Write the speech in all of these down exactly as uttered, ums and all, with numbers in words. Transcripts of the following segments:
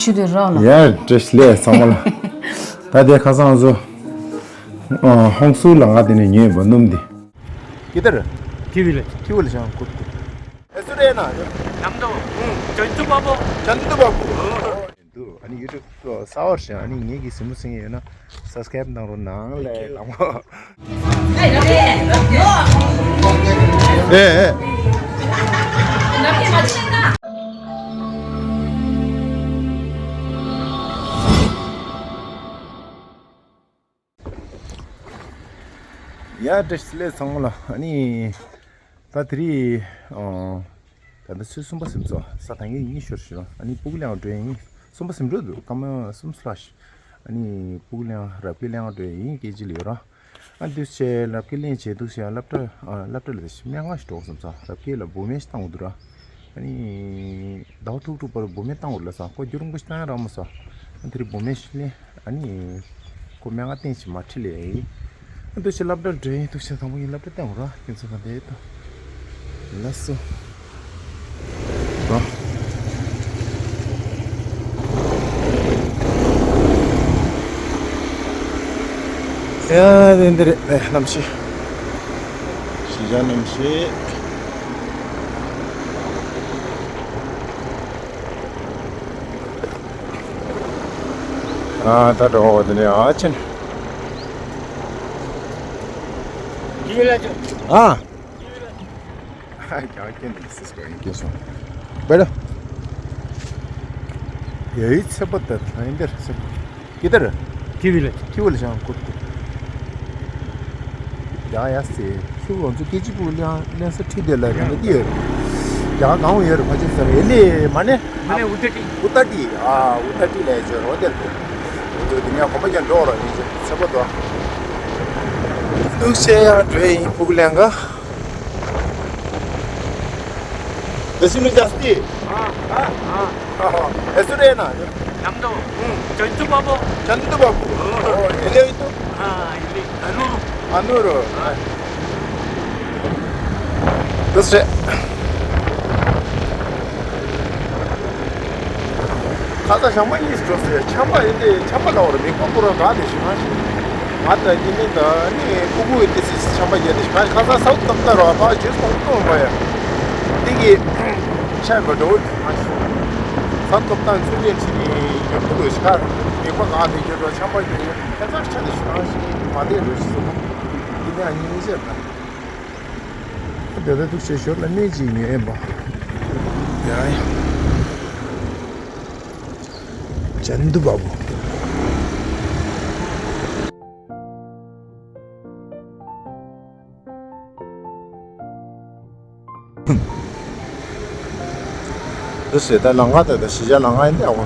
ཆུ་དེ་རག་ལ། ཡ་བཀྲ་ཤིས་བདེ་ལེགས་ཚང་མ་ལ། ད་དེ་ཁ་སང་ཚོ། ཨ། ཧོང་སུར་ལ་ང་དེ་ནས་ཉོས་པ་སྣུམ་དེ། ཀི་དར། ཀི་ཝི་ལ། ཀི་ཝི་ལ་ཤང་ཀུར་ཀུར། ཨེ་སུ་རེ་ན། ནམ་དུ། ཨུ། ཅན་ཏུ་པ་པོ། ཅན་ཏུ་པ་པོ། འདུག་ཨ་ནི་ཡུ་ཊུབ་གསར་པ་ཞིག་ཨ་ནི་ངེད་ཀྱི་གཟིགས་མོ་གཟིགས་མཁན་ཡོད་ན་སབ་སི་ཀ་རེབ་གནང་རོགས་གནང་ལེ་ལགས་མོ། ཨེ་ཨེ། ཡ་བཀྲ་ཤིས་བདེ་ལེགས་ཚང་མ་ལ། ཨ་ནི་ད་དེ་རིང་ཨ། ད་ལྟ་ཆུ་ཚོད་གསུམ་པ་ཟིན་སོང་། ས་ཐང་གི་ཉི་ཤུ་ཞིག་རེད། ཨ་ནི་སྤུ་གུ་གླེང་བ་འགྲོ་ཡིན། གསུམ་པ་ཟིན་འགྲོ་འདུག་སྐར་མ་གསུམ་ཙམ་ཞིག་ཨ་ནི་སྤུ་གུ་གླེང་རབ་རྒྱས་གླེང་བ་འགྲོ་ཡིན་སྐད་ཆ་ལ་ཡོད་ར། ཨ་འདུག་སེ་རབ་རྒྱས་གླེང་བྱས་འདུག་སེ་སློབ་གྲྭ་ཨ་སློབ་གྲྭ་ལ་སྨན་ཁང་ཞིག་འགྲོ་དགོས་བསམ་སོང་། རབ་རྒྱས་ལ་འབུ་སྨན་ཞིག་བཏང་དགོས་འདུག་ར། ཨ་ནི་ཟླ་བ་དྲུག་དྲུག་བར་འབུ་སྨན་བཏང་དགོས་རེད་ལབ་སོང་། ཁོ་རྒྱུན་རིང་པོ་ཞིག་བཏང་ཡ་རག་མ་སོང་། ཨ་དེ་རིང་འབུ་སྨན་ཞིག་ལེན། ཨ་ནི་ཁོ་སྨན་ཁང་སྟེང་ཞིག་མར་ཁྲིད་ལས་ཡིན། ཨ་འདུག་སེ་སློབ་གྲྭ་འགྲོ་ཡིན། འདུག་སེ་དང་པོ་ཡིན་སློབ་གྲྭ་བསྟན་དགོས་ར། ཁྱེད་ཚོ་ག་འདྲ་ཡོད་དོ། ལགས་སོ། ཡ་དེ་འདི་རེད། ཨེ་གནམ་གཤིས། གཞིས་ཆགས་གནམ་གཤིས། ཨ་ད་འགྲོ་འོ་དེ་ནས་ཨ་ཆེན། ཨ། རྒྱ་སྐད་འདི་སིས་ཀ་ཡིན་སྐད་སོང་། བེ་ལ། ཡའི་ཚེ་པོ་དེ་ཐང་འདིར་ཚེ་པོ། ཀི་དར། ཀི་ཝི་ལ། ཀི་ཝི་ལ་ཤང་ཀུར་ཀུར། ཡ་ཡ་སེ། ཁྱོད་ང་ཚོ་སྐད་ཅིག་པུ་གླེང་གླེང་ས་ཁྲིད་དེ་ལ་རང་གི་ཡོད། རྒྱ་གང་ཡོད་རེད་ཕ་ཆེ་ས་རེད་ལེ་མ་ནེ། མ་ནེ་ཨུ་ཏ་ཏི། ཨུ་ཏ་ཏི། ཨ་ཨུ་ཏ་ཏི་ལས་བྱོས་རོ་དེར་དེ། ང་ཚོ་དེ་ནས་གོམ་པ་རྒྱག་འགྲོ་རོ་ཡིན་ཅེ་ཚེ་པོ་དོ། འདུག་སེ་ཡང་འགྲོ་ཡིན་ཕྲུ་གུ་གླེང་ག་ད་སི་ནུ་ཇཱ་སི་ཏི། ཨ་ཨ་ཨ། ཨེ་སུ་རེ་ན། ནམ་དུ། ཨུ། ཅན་ཏུ་པ་པོ། ཅན་ཏུ་པ་པོ། ཨོ། ཨེ་ལེ་ཡི་ཏུ། ཨ་ཨེ་ལེ། ཨ་ནུ་རུ། ཨ་ནུ་རུ། ཨ། འདུག་སེ། ཁ་ས་ཞང་མ་གཉིས་འགྲོ་སེ་ཆམ་པ་ཡིན་ཏེ་ཆམ་པ་ལ་བར་མི་ཁོ་ཁོ་རང་ག་ནས་ཞིག་མ་ཞིག་ང་ད་ཉི་མ་ད་ནི་ཀུ་ཀུ་ཡི་ཏི་སི་ཆམ་པ་ཡིན་ཏེ་ཞིག་ཁ་ས་སའུ་ཐི་ཏམ་ཏ་རོ་ཨ་ཕ་ཇུས་ཏོང་ཏོང་མ་ཡ། ཏི་གི་ཆ་ག་འགྲོ་མ་ཞིག་སའུ་ཐི་ཏམ་ཏ་ཚུན་ལས་ཕྱི་ནི་ཡོད་ཀུ་རུ་ཞིག་ཁ་མི་ཁོ་ག་ནས་ཡོད་རོ་ཆམ་པ་ཡིན་ཁ་ས་ཆ་ནས་ཞིག་མ་ཞིག་མ་བསྡད་རོ་ཞིག་སོང་། ཏི་ནི་ཨ་ཉི་མ་ཟེར་ན། དེ་ལྟར་འདུག་སེ་ཞོར་ལ་སྨན་ཅིག་ཉོས་ཨེ་པ། ཡ་ཡ། ཅན་དུ་བ་བུ། འདུག་སེ་ད་ལམ་ཁ་དེ་ད་གཞིས་ཆགས་ལམ་ཁ་ཡིན་ཏེ་ཨ་བ།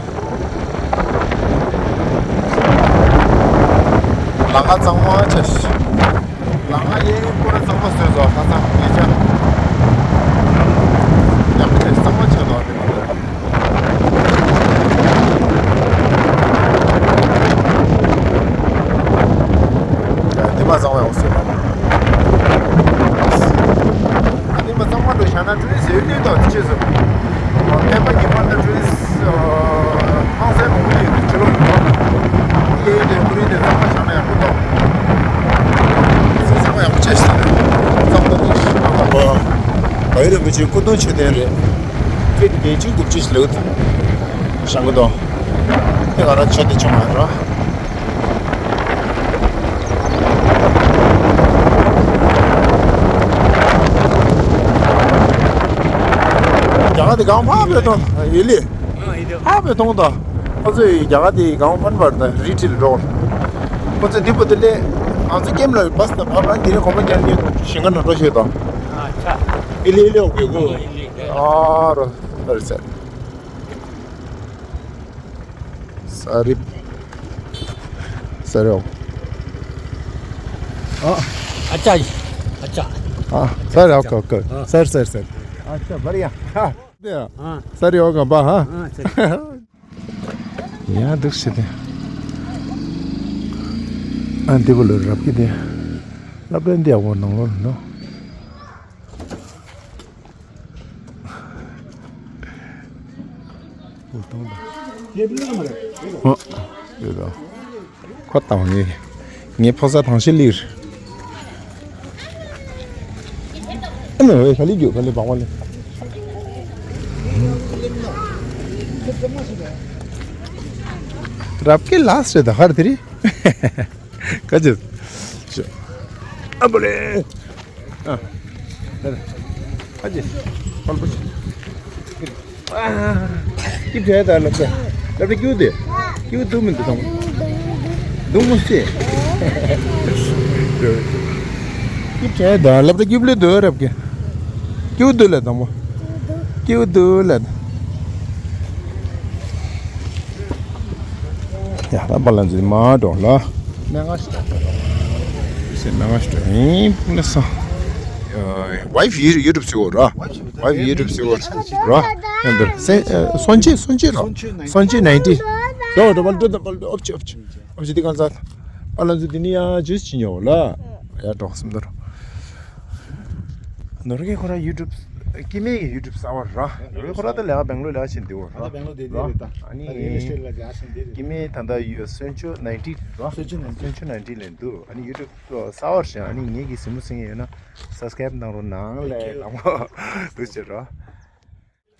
ལམ་ཁ་གཙང་མ་ཆེ་ཞིག་ལམ་ཁ་ཡིན་ཁོ་ར་གཙང་མ་བཟོས་སོ་ཁ་ཚང་ཉེ་ཆར། ཡག་པོ་ཆེ་གཙང་མ་ཆེ་དོ་དེ་ནི། དེ་མ་གཙང་མ་ཡོང་སྲིད་པ། ཨ་དེ་མ་གཙང་མ་འགྲོ་བཞག་ན་ཀྲུའི་ཟེར་ནས་ད་ཅི་ཟེར། ཕན་པ་ཉི་མ་ལ་ཀྲུའི་ཨ་ཧང་སེ་མོ་ལི་ཕྱི་ལོགས་ཡོད། ཡེ་ཡེ་དེ་ཀུ་རེ་དེ་གཙང་མ་བཞག་ན་ཡག་པོ་འདུག་གཙང་མ་ཡག་པོ་བྱས་ཤག་གཙང་མ་འདུག་ཨ། བ་ཡུ་རིན་པོ་ཆེའི་སྐུ་གདུང་མཆོད་རྟེན་རེད། ཕིཊ་བརྒྱད་ཅུ་དགུ་བཅུ་ཞིག་ལེགས་འདུག་བཞེངས་ཀྱི་འདུག་དེ་ག་ར་མཆོད་རྟེན་ཆུང་བ་རེད། རྒྱ་གར་དེ་གང་ཕར་བས་དང་ཡེ་ལི། ཨ་བས་དང་དང་། ཁོ་ཚོས་རྒྱ་གར་དེ་གང་ཕར་བར་དང་རི་ཁྲིད་ལ་འགྲོ། ཁོ་ཚོས་འདི་པོ་དེ་ལས་ང་ཚོ་ཀེམ་ལ་བས་དང་ཕར་བར་འདི་ནས་གོམ་པ་རྒྱག་ནས་ཞིང་ཁ་ནང་འགྲོ་ཤེས་དང་། ཨ་ཆ། ཡེ་ལི་ཡེ་ལི་ཨོ་གེ་གོ། ཨ་རོ། ཨ་རོ་ཟེར། ས་རིབ། ས་རིབ། ཨ། ཨ་ཅག་ཨ་ཅག་ཨ། ས་རིབ་ཨོ་ཀེ་ཨོ་ཀེ། ཨ། སར་སར་སར། ཨ་ཅག་བར་ཡ། ཧ། ཨ། ས་རིབ་ཨོ་ཀེ་བ་ཧ། ཨ་ས་རིབ། ཡ་འདུག་སེ་དེ། ཨ་འདི་བོ་ལོ་རབ་ཀྱི་དེ། སློབ་གྲྭ་འདི་ཡག་པོ་ནང་ལོགས་ནོ། འུ་ཐང་དང་། ཨོ། ཡོད་དོ། ཁོ་བཏང་ངེ། ངའི་ཕོ་གསར་ཐང་ཤེས་ལིར། ཨ་མེ་ཧོས་ཁ་ལི་རྒྱུ་ཁ་ལི་བག་བ་ལི། རབ་ཀྱི་ལ་སི་ཊི་རེད་ད་ཧར་དེ་རི། ཁ་ཅིག་ཨ་བོ་རེ། ཨ། ཨ་ཅེ། ཕལ་པོ་ཅི། ཨ། ཀི་བྲེ་ད་ལབ་ད། ལབ་ད་ཀྱུ་དེ། ཀྱུ་དུ་མི་འདུག་དང་། དུ་མི་སི། ཀི་བྲེ་ད་ལབ་ད་ཀྱུ་བླི་དུ་རབ་ཀི། ཀྱུ་དུ་ལ་དང་པོ། ཀྱུ་དུ་ལ། ཡ་ད་པ་ལ་འཛུལ་མ་འགྲོ་ལ། སྨན་ཁང་ཞིག་སྨན་ཁང་ཞིག་ཨིན་པུ་ལ་ས། ཝའི་ཕི་ཡུ་ཊུབ་སི་འོ་ར། ཝའི་ཕི་ཡུ་ཊུབ་སི་འོ་ར། ཡང་འདིར་སེ་སོན་ཅི་སོན་ཅི་ར། སོན་ཅི་ནའིན་ཊི། འགྲོ་འགྲོ་པ་ལ་འགྲོ་ད་པ་ལ་འགྲོ་ཨོབ་ཅི་ཨོབ་ཅི། ཨོབ་ཅི་དེ་གང་ཟ། པ་ལ་འཛུལ་དེ་ནི་ཡ་ཇུས་ཅི་ཉོ་ལ། ཡ་འགྲོ་སུམ་འདོར། ནོར་གེ་ཁོ་ར་ཡུ་ཊུབ་ཀི་མེ་གི་ཡུ་ཊུབ་གསར་པ་ར། ནོར་གེ་ཁོ་ར་ད་ལས་ཀ་བེང་ལོར་ལས་ཀ་བྱེད་འདི་འོ་ར། ད་བེང་ལོར་དེ་དེ་རེད་ད། ཨ་ནི་ད་རི་ཡེལ་ཨེ་སི་ཊེཊ་ལ་ལས་ཀ་བྱེད་འདི་རེད། ཀི་མེ་ད་ད་ཡུ་སོན་ཆུ་ནའིན་ཊི་ར། སོན་ཆུ་ནའིན་ཊི། སོན་ཆུ་ནའིན་ཊི་ལེན་འདུག་ཨ་ནི་ཡུ་ཊུབ་གསར་པ་རེད། ཨ་ནི་ངེད་ཀྱི་གཟིགས་མོ་གཟིགས་མཁན་ཡོད་ན་སབ་སི་ཀ་རེབ་གནང་རོགས་གནང་ལས་དང་པོ་འདུག་ཅེས་ར།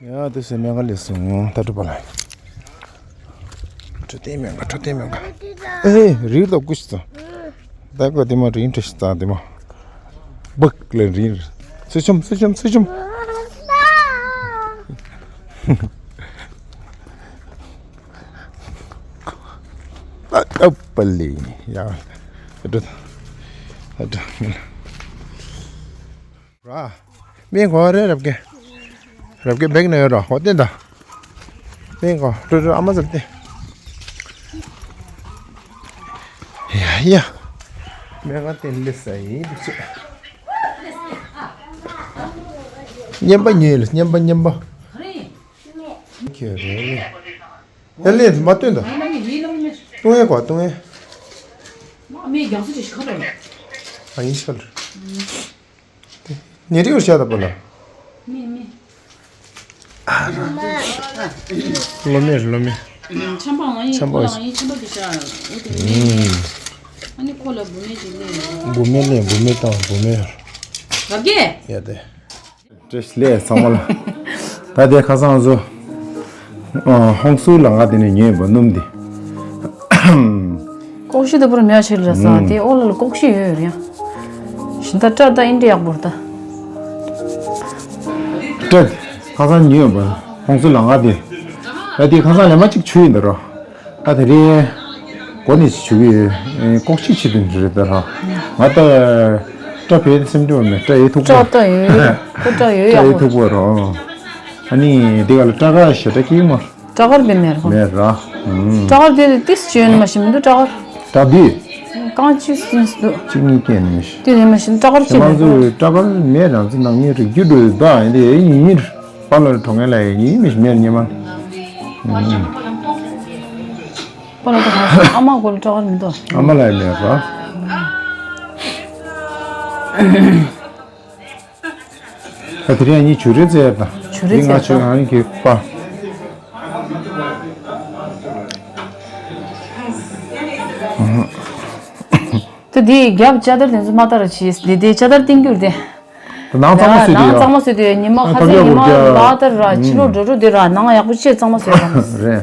ཡ་དེ་སེ་སྨན་ཁང་ལས་སོང་ད་གྲུབ་པ་ལ། འཕྲོད་བསྟེན་སྨན་ཁང་འཕྲོད་བསྟེན་སྨན་ཁང་། ཨེ་རིལ་དང་ཀུ་ཤི་ཙང་། ད་ཀོ་དེ་མ་རིན་འདྲ་ཞིག་ཙང་དེ་མ། སྦག་ལ་རིལ། སུ་ཆུམ་སུ་ཆུམ་སུ་ཆུམ། ཨ་ཨ་པ་ལི་ཡ། ཨ་ཏྲ་ཨ་ཏྲ། ར། མིན་གོ་རེ་རབ་ཀེ། རབ་ཀེ་བེག་ན་ཡོད་ར་ཧོ་ཏེན་ད། མིན་གོ་ཏྲུ་ཏྲུ་ཨ་མ་ཟེར་ཏེ། ཡ་ཡ། མེ་ག་ཏེན་ལེ་ས་ཡི་དུ་ཆེ། ཉན་པ་ཉོས་ལེ་ཉན་པ་ཉན་པ། ཁྱེད་རེ་ལེ། ཡ་ལེ་མ་སྟོན་ད། ཏུང་ཡེ་གོ་ཏུང་ཡེ། མི་རྒྱང་སྲིང་ཅིག་ཤི་ཁ་རེད། ཨ་ཡིན་ཤལ། ཉེ་རིགས་བཤད་ད་པོ་ལ། མི་མི། ལོ་མེར་ལོ་མེ། ཆམ་པ་ང་ཡིན་ཆམ་པ་ཁོ་ལ་ང་ཡིན་ཆམ་པ་དུ་ཤ། ཨ་ནི་ཁོ་ལ་བུ་མེ་ཅིག་ལེན། བུ་མེ་ལེན་བུ་མེ་དང་བུ་མེ། རབ་རྒྱས། ཡ་དེ། བཀྲ་ཤིས་བདེ་ལེགས་ཚང་མ་ལ། ད་དེ་ཁ་སང་ཚོ། ཧོང་སུའུ་ལ་ང་དེ་ནས་ཉོས་པ་སྣུམ་དེ། ལྐོག་ཤི་ད་པུར་མེ་ཆེར་ལ་ས་དེ་ཨོ་ལ་ལ་ལྐོག་ཤི་ཡོད་ཡོད་ཡ། ཤིན་ད་སྐྲ་ད་ཨིན་འདྲ་ཡག་པོར་ད། སྐྲ་དེ་ཁ་སང་ཉོས་པ་ཧོང་སུའུ་ལ་ང་དེ། ད་དེ་ཁ་སང་ལས་མ་གཅིག་ཆུ་ཡིན་ད་རོ། ད་དེ་རིང་། གོ་ནས་ཞུ་གི་ཡོད། ལྐོག་ཤི་བྱེད་དུ་འདྲི་རེད་ད་ར། ང་ད། སྐྲ་བེད་སེམས་འདྲི་བ་མེད་སྐྲ་ཡེ་ཐུག་པོ། སྐྲ་ད་ཡོད་ཡོད་ཁོ་སྐྲ་ཡོད་སྐྲ་ཡེ་ཡག་ཐུག་པོ་པོ་རོ། ཨ་ནི་འདི་ག་ལ་སྐྲ་དཀར་ཞེ་དྲག་སྐྱེས་མ། སྐྲ་དཀར་དེ་མེད་རོ། མེད་ར། སྐྲ་དཀར་དེ་ཏིས་བྱོན་མ་ཤི་མི་འདུག་སྐྲ་དཀར། ད་འདི། རྐང་ཅི་སྟིང་སི་འདུག་གཅིག་གཉིས་སྐྱེས་ནས་མི་ཤི། དེ་རེད་མ་ཤི་སྐྲ་དཀར་ཅི་ང་མེད་ཚོ་རོ། སྐྲ་དཀར་མེད་རང་ཚོ་ནང་ཉིད་རིག་རྒྱུ་འགྲོ་ད་ཡིན་དེ་ཡིན་ཡིན། པ་ལ་གྲོང་ངེ་ལ་ཡིན་མི་ཤི་མེད་ཉེ་མ། པ་ལ་ད་ཧ་ཨ་མ་གོ་ལ་སྐྲ་དཀར་མི་འདུག་ཨ་མ་ལ་ཡང་མེད་པ། ད་དེ་རིང་ཨ་ནི་ཇུ་རེ་ཙེ་ཡ་ད། ཇུ་རེ་ཙེ་ཡ་ད། དེ་ང་ཆོས་ཨ་ནི་གི་པ། ད་དེའི་རྒྱབ་ཅ་དར་དེ་ཚོ་མ་ལྟར་བྱས་དེ་དེའི་ཅ་དར་བཏིང་རྒྱུར་དེ། ནང་གཙང་མ་བཟོས་ནང་དུས་གཙང་མ་བཟོས་དུས་ཉི་མ་ཁ་སང་ཉི་མ་ལ་ལྟར་ར་ཕྱི་ལོགས་འགྲོ་འགྲོ་དུས་ར་ནང་ཡག་པོ་བྱས་གཙང་མ་བཟོས་ར། རེད།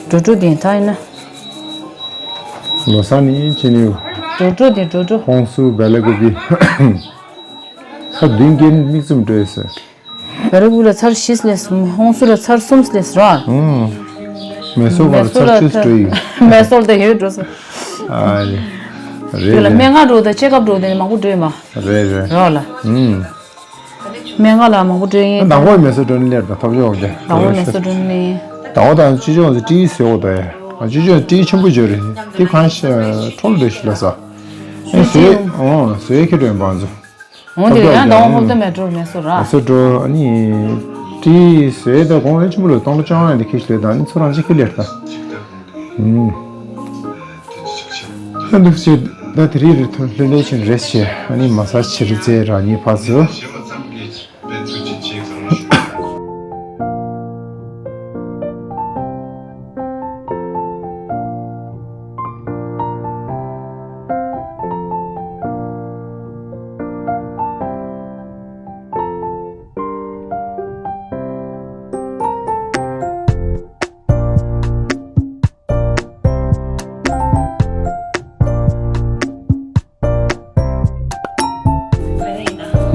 འགྲོ་འགྲོ་དེ་ད་ཡིན་ན། ལོ་སང་ནི་ཕྱི་ནི། འགྲོ་འགྲོ་དེ་འགྲོ་འགྲོ། ཧོང་སུ་བེ་ལེ་གོ་བི། ཁ་བདུན་བརྒྱད་མིག་བཙུམ་འགྲོ་ཡོད་ཟེར། བེ་རི་ཀུ་ལ་ཚར་བཞི་སླེབས་སོང་། ཧོང་སུ་ལ་ཚར་གསུམ་སླེབས་ར། ཨུམ། མེ་སོ་མེ་གར་སོ་ཚར་ལ་བཅུ་ཚར་སྤྲོད་ཡིན། མེ་སོ་ལ་ད་ཡོད་འགྲོ་སོང་། ཨ་ལེ། རེད་དེ་ལ་རེད། སྨན་ཁང་འགྲོ་དང་ཅེ་ཀབ་འགྲོ་དེ་ནི་མང་པོ་འགྲོ་ཡིན་པ། རེད་རེད། ར་ལ། ཨུམ། སྨན་ཁང་ལ་མང་པོ་འགྲོ་ཡིན། ནང་པོ་མེ་སོ་འགྲོ་ནི་ལེར་དང་ཐོབ་ཡོང་གི། ནང་པོ་མེ་སོ་འགྲོ་ནི་ལེན། ད་འོ་དང་ཅི་ཅོང་ཟེར་ཏི་ཟེར་འོ་ད་ཡ། ཅི་ཅོང་ཏི་ཆེན་པོ་བརྗོད་རེད། ཏི་གང་ཤ་ཁྲོལ་འདྲ་ཞིག་ལ་ས། ཨེ་ཟེར། ཨོ་ཟེར་ཁྱེད་འགྲོ་ཡིན་པ་ཚོ། འོ་དེ་ཡང་ད་འོ་ཧོབ་ཏེ་མེ་ཏྲོ་མེ་སོ་ར། མེ་སོ་འགྲོ་ཨ་ནི། ཏི་ཟེར་ད་གོང་ལ་ཆེན་པོ་ལ་སྟོང་ལ་བཅོ་ལྔ་ཡང་དེ་ཁྱི་ཞིག་ལས་ད་ཨ་ནི་ཚོ་རང་ཅི་ཁི་ལེར་ད། ཨུམ། ཨ་འདུག་ཅེ་ད་དེ་རིགས་རེ་ཐོན་ལྷོད་ལྷོད་ཕྱིན་རེས་བྱེད་ཨ་ནི་མ་ས་ཕྱིར་རྩེ་ར་ཉི་ཕ་ཚོ།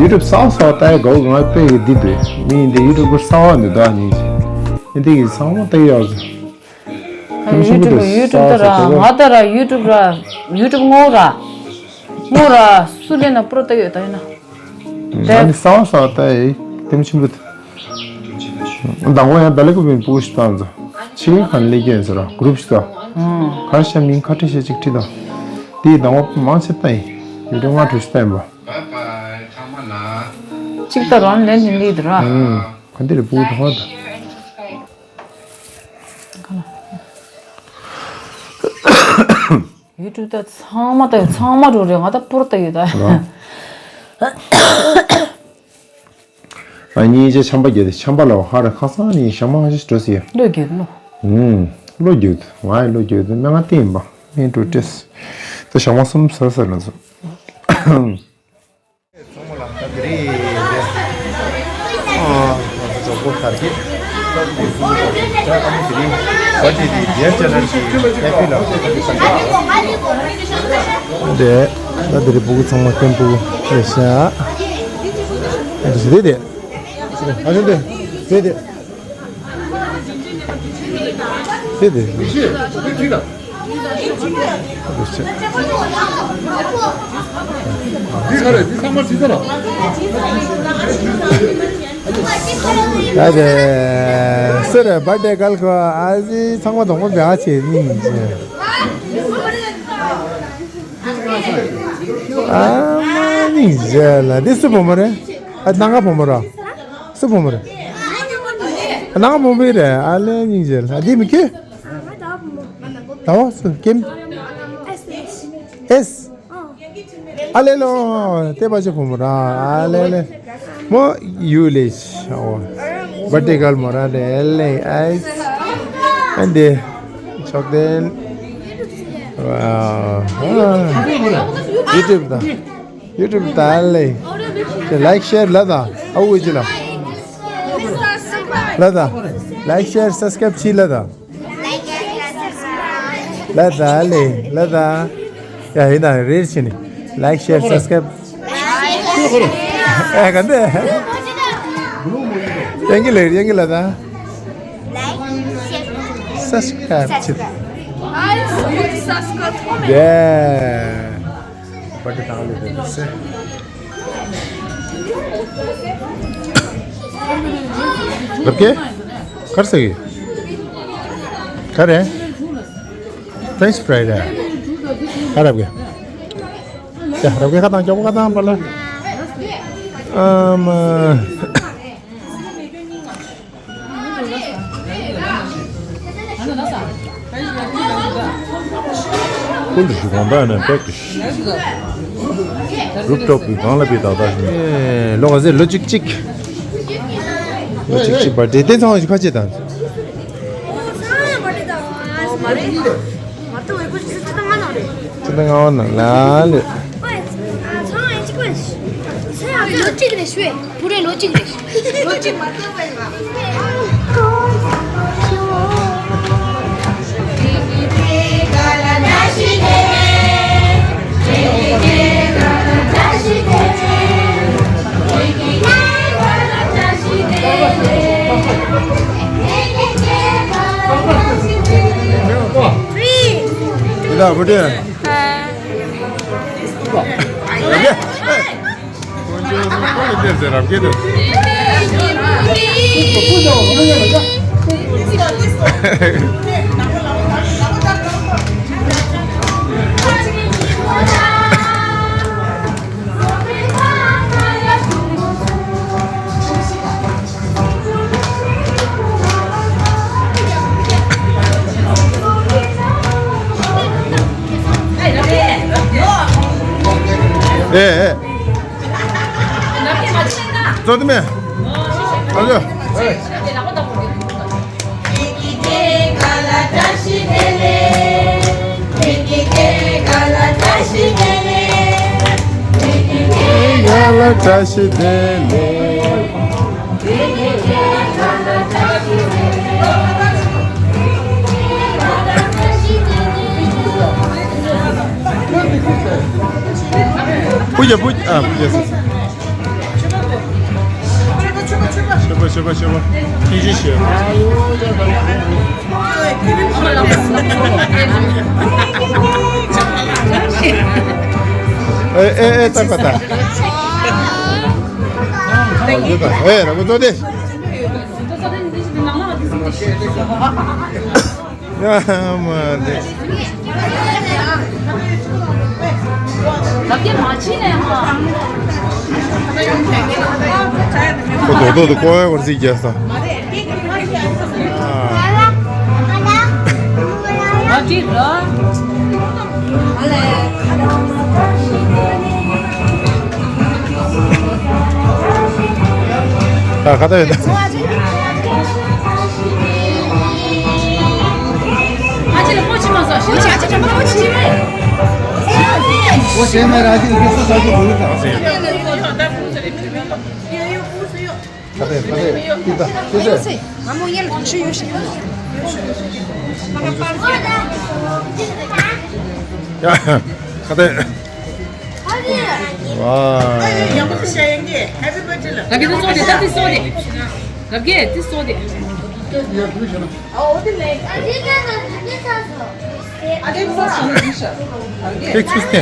ཡུ་ཊུབ་གསར་པ་ལྟ་ཡ་དགའ་བོ་ང་དཔེ་གི་འདི་འདུག་མི་ཡིན་ཏེ་ཡུ་ཊུབ་པར་གསར་པ་འདི་དག་ཉིན་ཨེ་འདི་གི་ཚང་མ་ལྟ་གི་ཡོད། ཡུ་ཊུབ་ཡུ་ཊུབ་ད་ར་ང་ད་ར་ཡུ་ཊུབ་ར་ཡུ་ཊུབ་ངོ་ར་ངོ་ར་སུ་ལེན་ན་པྲོ་ལྟ་ཡོད་ད་ཡིན་ན། ང་ནི་གསར་པ་གསར་པ་ལྟ་ཡི་དེ་མི་ཆེན་པོ། དང་པོ་ཡང་བེ་ལེ་ཀུ་པིན་པུ་ཤི་ཏང་ཙོ་ཆི་ཁན་ལེ་ཀེན་ཟེར་ར་གུ་རུབ་ཤི་ཏོ། གར་ཤ་མིང་ཁ་ཁྲི་ཤ་ཅིག་ཁྲི་ཏོ། དེའི་དང་པོ་མང་ཆེ་ལྟ་ཡི་ཡུ་ཊུབ་ང་གྲུ་ཤི་ལྟ་ཡིན་པ། གཅིག་ལྟ་རང་ལེན་ནི་ལི་དུ་ར། ག་འདི་རེད་པུ་དང་པོ་ད། ཡུ་ཊུབ་ད་ཚང་མ་ད་ཚང་མ་འགྲོ་རེད་ང་ད་པུར་ད་ཡོད་ད། ཨ་ཉིན་རྗེས་ཆམ་པ་བརྒྱབ་དེ་ཆམ་པ་ལ་ཧ་ར་ཁ་སང་ནས་ཞག་མ་ཧ་ཞིག་འགྲོ་ཟེར། བློ་བརྒྱབ་ལོ། ཧུམ། བློ་བརྒྱབ་ང་ཡི་བློ་བརྒྱབ་དེ་སྨན་ཁང་བསྟན་ཡིན་པ་སྨན་འགྲོ་སྤྲད། ད་ཞག་མ་གསུམ་ཟ་ཟེར་ལ་སོ། ཚང་མ་ལ་ད་དེ་རེད་དེ། ཨ། ང་ཚོ་གྲོགས་པོ་གར་གྱི་སྟབས་ཀྱི་ཧུར་ཐག་གི་ད་ཨ་མི་དེ་རིང་བར་ཌེ་དེ་རྒྱལ་ཅ་ནར་གྱི་ཧེ་པི་ལ་ཧེ་པི་སང་ག་དེ་ད་དེ་རེད་སྤུ་གུ་ཚང་མ་སྐམ་པོ་ལས་ཤ་ཨ་དེ་དེ་དེ་ཨ་ཞོ་དེ་དེ་དེ། དེ་དེ། འདི་ག་རེ་འདི་ཚང་མ་བྲིས་ཚར་ར། ད་དེ་སེ་རེ་བར་ཌེ་གལ་ཁོ་ཨ་ཟི་ཚང་མ་དང་པོ་བྱ་བྱེད་ནི་ཨ་མ་ནི་ཟེར་ལ་འདི་སུ་བུ་མོ་རེད། ཨ་ནང་ག་བུ་མོ་ར། སུ་བུ་མོ་རེད། ཨ་ནང་ག་བུ་མོ་རེད་ཨ་ལེ་ནི་ཟེར་ལ་འདི་མི་ཁྱོད། ད་བ་སུ་ཀེམ། ཨེས། ཨ་ལེ་ལོ། ཏེ་པ་ཅི་བུ་མོ་ར་ཨ་ལེ་ལེ། མོ་ཡུ་ལེ་ཤ་བ། བ་ཏི་གལ་མོ་ར་ལེ་ལེ་ཨེས། ཨན་དེ། ཆོག་དེན། ཡུ་ཊུབ་ད། ཡུ་ཊུབ་ད་ལེ། ལའིཀ་ཤེར་ལ་ད། ཨ་འུ་ཅི་ལ། ལ་ད། ལའིཀ་ཤེར་སབ་སི་ཀ་རེབ་ཅི་ལ་ད། ལ་ད་ལེ་ལ་ད། ཡ་ཡིན་ད་རེད་ཕྱིན་ནི། ལའིཀ་ཤེར་སབ་སི་ཀ་རེབ། ཨེ་ག་འདི། ཡང་གི་ལེ་ཡང་གི་ལ་ད། སབ་སི་ཀ་རེབ་ཅི། ཡེ། བར་ཌེ་དང་ལེ་དེ་སེ། རབ་ཀེ། གར་སེ་གི། ག་རེ། French fry རེད། ག་རབ་ཀེ། ཡ་རབ་ཀེ་ཁ་བཏང་སྐྱོ་པོ་ཁ་བཏང་པ་ལ། ཨ་མ། ཁུལ་དུ་ཞུ་གང་པ་ནས་པེག་ཏུ་ཞུ། རུབ་ཊོབ་ཀྱི་གང་ལ་པི་ད་ད་ཞུ། ལོ་ག་ཟེ་ལོ་གཅིག་གཅིག་ལོ་གཅིག་གཅིག་པ་དེ་དེ་ཚང་བ་ཞིག་ཁ་ཆེ་དང་། ཚེ་ལྔ་བ་ནང་ལ་ལོས། ལོ་གཅིག་རེད་ཤོད། བུ་རེ་ལོ་གཅིག་རེད། ལོ་གཅིག་མ་ཐོན་པ་ཡིན་པ། དེ་དག་བུ་དེ། ཨེ་ཨེ། ཙོ་དེ་མེ། ཨ་ལོ། པུ་ཇ་པུ་ཇ། ཨ་པུ་ཇ་སི། ཆོས་པ་ཆོས་པ། ཐུགས་རྗེ་ཆེ། ཨེ་ཨེ་ཨེ་ད་པ་ད། ཨེ་ར་མོ་ཏོ་དེ། ཡ་མ་དེ། ཁོ་དོ་དོ་དོ་ཀོ་ཡ་བར་སི་རྒྱ་ས། ད་ཁ་ད་ཡོད་ད། ཁ་ཆེ་ལ་ཕོ་ཆེ་མ་ཟ་ཞིག་ཁ་ཆེ་ལ་ཕོ་ཆེ་མ། ཁ་ཏེ་ཁ་ཏེ་ཏི་ཏ་ཏི་ཏ། ང་མོ་ཡལ་ཁ་ཆེ་ཡོད་ཞིག་ཡ་ཁ་ཏེ། ཝའོ། ཡག་པོ་ཞིག་ཡིན་གྱི། Happy birthday ལ། ལབ་ཀྱི་འདུག་སོ་དེ་ད་ཏི་སོ་དེ། ལབ་ཀྱི་ཏི་སོ་དེ། ཁེག་ཚུགས་ཏེ།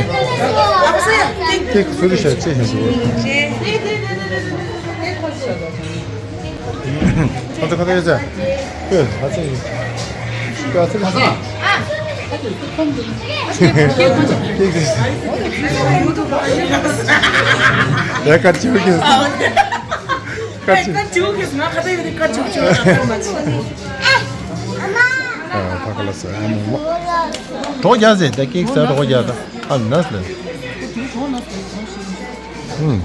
ཁེག་ཚུགས་ཏེ་ཤ་ཆེ་ཤ་ཞིག་ཁ་ཚ་ཁ་ཚ་ཡོད་ཚ། ཨོ་ཧ་ཚ་ཡིན། ཁ་ཚ་ཁ་ཚ། ཁེག་ཚུགས་ཏེ། ཡ་ཁ་ཆེ་བ་ཁེག་ཚུགས། ཀ་ཅི། ཀ་ཅི་ཀི་ང་ཁ་ཏ་ཡོད་རེད། ཀ་ཅི་ཀི་ཨ་ཕ་ཁ་ལ་ས་ཨ་མོ་མོ། གྲོགས་རྒྱག་ཟེར་ད་ཀེག་ཟ་གྲོགས་རྒྱག་ད་ཨ་ནས་ལ། ཧུམ།